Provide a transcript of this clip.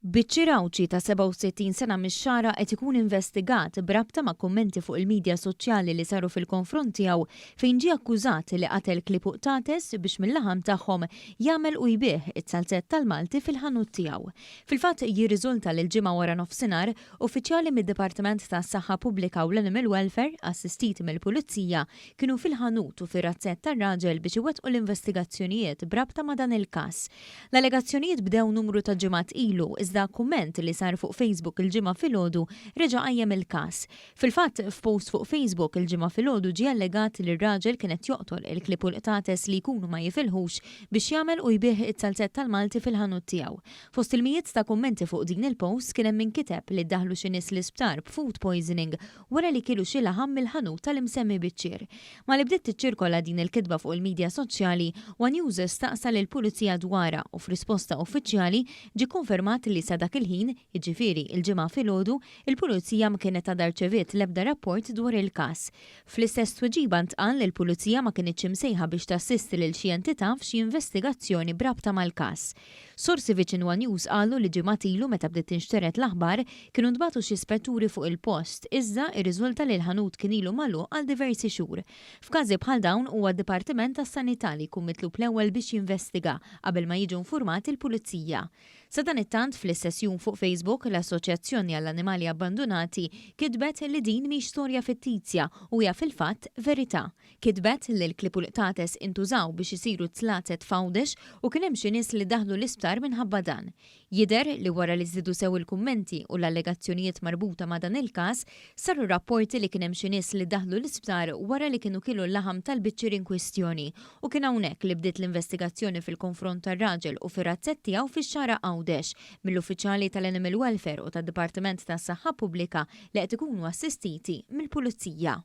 Biċċier Għawdxi ta' 67 sena mix-Xagħra qed ikun investigat b'rabta ma' kummenti fuq il-midja soċjali li saru fil-konfront tiegħu fejn ġie akkużat li qatel klieb u qtates biex mil-laħam tagħhom jagħmel u jbigħ iz-zalzett tal-Malti fil-ħanut tiegħu. Fil-fatt jirriżulta li l-Ġimgħa waranofsinhar, uffiċjali mid-Dipartiment tas-Saħħa Pubblika u l-Animal Welfare, assistiti mill-Pulizija, kienu fil-ħanut u fir-razzett tar-raġel biex iwettqu l-investigazzjonijiet b'rabta ma' dan il-każ. L-allegazzjonijiet bdew numru ta' ġimgħat ilu, iżda kumment li sar fuq Facebook il-Ġimgħa filgħodu reġa' qajjem il-każ. Fil-fatt, f'post fuq Facebook il-Ġimgħa filgħodu ġie allegat li r-raġel kien qed joqtol il-klieb u l-qtates li jkunu ma jifilħux biex jagħmel u jbigħ iz-zalzett tal-Malti fil-ħanut tiegħu. Fost il-mijiet ta' kummenti fuq din il-post kien hemm min kiteb li ddaħlu xi nies l-isptar b'food poisoning wara li kielu xi laħam mill-ħanut tal-imsemmi biċċier. Malli bdiet tiċċirkola din il-kitba fuq il-midja soċjali, one News staqsa lill-Pulizija dwarha u f'risposta uffiċjali ġie kkonfermat li sa dak il-ħin, jiġifieri l-Ġimgħa filgħodu, il-Pulizija ma kienet għadha rċeviet l-ebda rapport dwar il-każ. Fl-istess tweġiba ntqal li l-Pulizija ma kinitx imsejħa biex tassisti lil xi entità f'xi investigazzjoni b'rabta mal-każ. Sorsi viċin one News qalu li ġimgħat ilu meta bdiet tinxtered l-aħbar, kienu ntbagħtu xi spetturi fuq il-post, iżda irriżulta li l-ħanut kien ilu magħluq għal diversi xhur. F'każi bħal dawn huwa d-Dipartiment tas-Sanità li jkun mitlub l-ewwel biex jinvestiga qabel ma jiġu nfurmati l-Pulizija. Sadanittant, fl-istess jum fuq Facebook, l-Assoċjazzjoni għall-Annimali Abbandunati kitbet li din mhix storja fittizja u hija fil-fatt verità. Kitbet li l-klieb u l-qtates intużaw biex isiru tlazet f'Għawdex u kien hemm xi nies li daħlu l-isptar minħabba dan. Jidher li wara li żdiedu sew il-kummenti u l-allegazzjonijiet marbuta ma' dan il-każ, saru rapporti li kien hemm xi nies li daħlu l-isptar wara li kienu kielu l-laħam tal-biċċier inkwistjoni u kien hawnhekk li bdiet l-investigazzjoni fil-konfront tar-raġel u fir-razzett tiegħu fix-Xagħra Għawdex mill-uffiċjali tal-Animal Welfare u tad-Dipartiment tas-Saħħa Pubblika li qed ikunu assistiti mill-Pulizija.